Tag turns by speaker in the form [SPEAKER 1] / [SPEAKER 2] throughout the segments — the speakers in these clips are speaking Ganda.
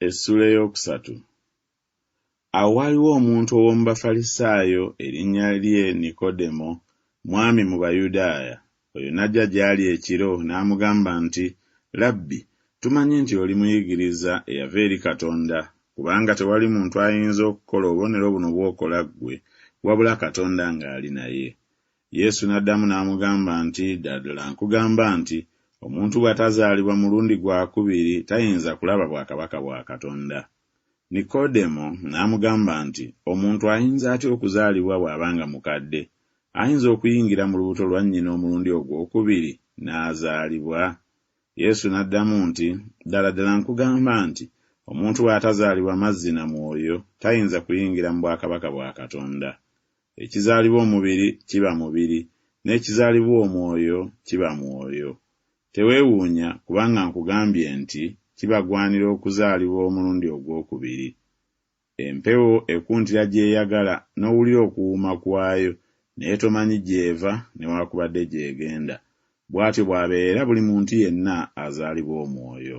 [SPEAKER 1] Essuula ey'okusatu. Awo waaliwo omuntu ow'omu Bafalisaayo, erinnya lye Nikodemo, mwami mu Bayudaaya. Oyo n'ajja gy'ali ekiro, n'amugamba nti, Labbi, tumanyi nti oli muyigiriza eyava eri Katonda, kubanga tewali muntu ayinza okukola obubonero buno bw'okola ggwe, wabula Katonda ng'ali naye. Yesu n'addamu n'amugamba nti, Ddala ddala nkugamba nti, Omuntu bw'atazaalibwa mulundi gwa kubiri tayinza kulaba bwakabaka bwa Katonda. Nikodemo n'amugamba nti, Omuntu ayinza atya okuzaalibwa bw'aba nga mukadde? Ayinza okuyingira mu lubuto lwa nnyina omulundi ogw'okubiri, n'azaalibwa? Yesu n'addamu nti, Ddala ddala nkugamba nti, Omuntu bw'atazaalibwa mazzi na Mwoyo, tayinza kuyingira mu bwakabaka bwa Katonda. Ekizaalibwa omubiri kiba mubiri, n'ekizaalibwa Omwoyo kiba mwoyo. Teweewuunya kubanga nkugambye nti kibagwanira okuzaalibwa omulundi ogw'okubiri. Empewo ekuntira gy'eyagala n'owulira okuwuuma kwayo, naye tomanyi gy'eva newaakubadde gy'egenda. Bw'atyo bw'abeera buli muntu yenna azaalibwa Omwoyo.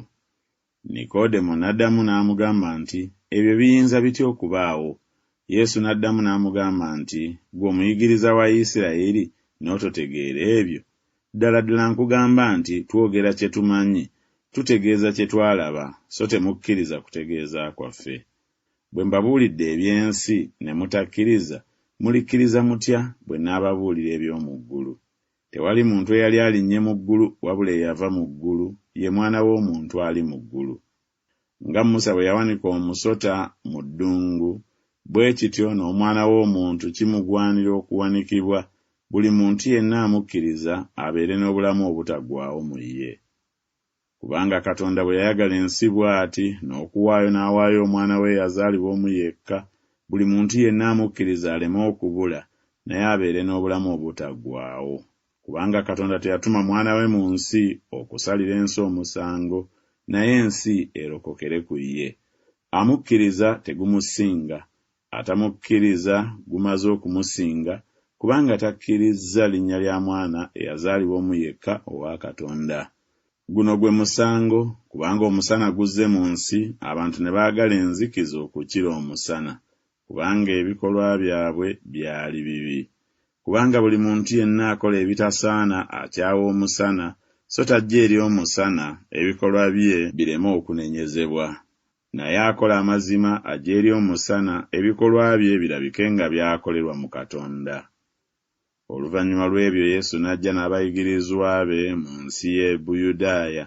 [SPEAKER 1] Nikodemo n'addamu n'amugamba nti, Ebyo biyinza bitya okubaawo? Yesu n'addamu n'amugamba nti, Ggwe omuyigiriza wa Isirayiri, n'ototegeera ebyo? Ddala ddala nkugamba nti Twogera kye tumanyi, tutegeeza kye twalaba, so temukkiriza kutegeeza kwaffe. Bwe mbabuulidde eby'ensi, ne mutakkiriza, mulikkiriza mutya bwe nnaababuulira eby'omu ggulu? Tewali muntu eyali alinnye mu ggulu wabula eyava mu ggulu, ye Mwana w'omuntu ali mu ggulu. Nga Musa bwe yawanika omusota mu ddungu, bwe kityo n'Omwana w'omuntu kimugwanira okuwanikibwa, buli muntu yenna amukkiriza abeere n'obulamu obutaggwaawo mu ye. Kubanga Katonda bwe yayagala ensi bw'ati, n'okuwaayo n'awaayo Omwana we eyazaalibwa omu yekka, buli muntu yenna amukkiriza aleme okubula, naye abeere n'obulamu obutaggwaawo. Kubanga Katonda teyatuma Mwana we mu nsi okusalira ensi omusango, naye ensi erokokere ku ye. Amukkiriza tegumusinga, atamukkiriza gumaze okumusinga, kubanga takkirizza linnya lya Mwana eyazaalibwa omu yekka owa Katonda. Guno gwe musango, kubanga omusana guzze mu nsi, abantu ne baagala enzikiza okukira omusana, kubanga ebikolwa byabwe byali bibi. Kubanga buli muntu yenna akola ebitasaana akyawa omusana, so tajja eri omusana, ebikolwa bye bireme okunenyezebwa. Naye akola amazima ajja eri omusana, ebikolwa bye birabike nga byakolerwa mu Katonda. Oluvannyuma lw'ebyo Yesu n'ajja n'abayigirizwa be mu nsi y'e Buyudaaya,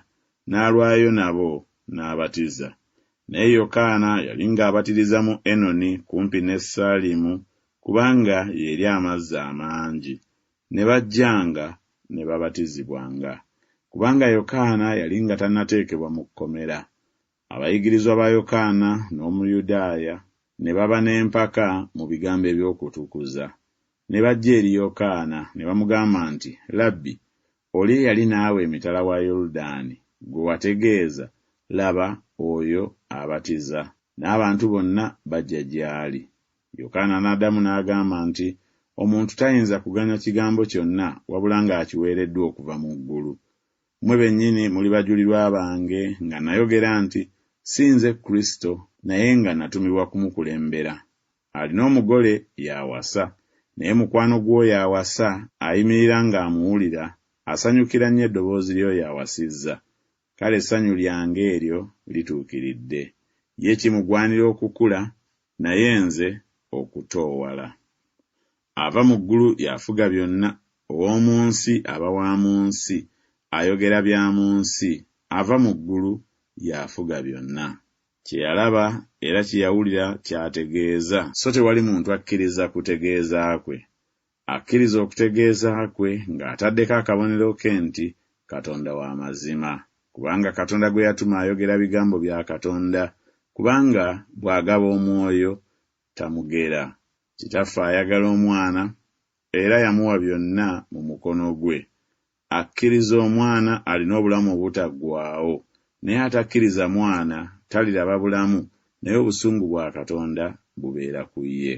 [SPEAKER 1] n'alwayo nabo, n'abatiza. Naye Yokaana yali ng'abatiriza mu Enoni kumpi ne Salimu, kubanga y'eri amazzi amangi. Ne bajjanga, ne babatizibwanga. Kubanga Yokaana yali nga tannateekebwa mu kkomera. Abayigirizwa ba Yokaana n'Omuyudaaya ne baba n'empaka mu bigambo eby'okutukuza. Ne bajja eri Yokaana, ne bamugamba nti, Labbi, oli eyali naawe emitala wa Yoludaani, gwe wategeeza, laba, oyo abatiza, n'abantu bonna bajja gy'ali. Yokaana n'addamu n'agamba nti, Omuntu tayinza kuganya kigambo kyonna wabula ng'akiweereddwa okuva mu ggulu. Mmwe bennyini muli bajulirwa bange nga nayogera nti, Si nze Kristo, naye nga natumibwa kumukulembera. Alina omugole y'awasa, naye mukwano gw'oyo awasa ayimirira ng'amuwulira, asanyukira nnyo eddoboozi ly'oyo awasizza. Kale essanyu lyange eryo lituukiridde. Ye kimugwanira okukula, naye nze okutoowala. Ava mu ggulu y'afuga byonna, ow'omu nsi aba wa mu nsi, ayogera bya mu nsi, ava mu ggulu y'afuga byonna. Kye yalaba era kye yawulira ky'ategeeza, so tewali muntu akkiriza kutegeeza kwe. Akkiriza okutegeeza kwe ng'ataddeko akabonero ke nti Katonda wa mazima. Kubanga Katonda gwe yatuma ayogera bigambo bya Katonda, kubanga bw'agaba Omwoyo, tamugera. Kitaffe ayagala Omwana, era yamuwa byonna mu mukono gwe. Akkiriza Omwana alina obulamu obutaggwaawo, naye atakkiriza Mwana taliraba bulamu, naye obusungu bwa Katonda bubeera ku ye.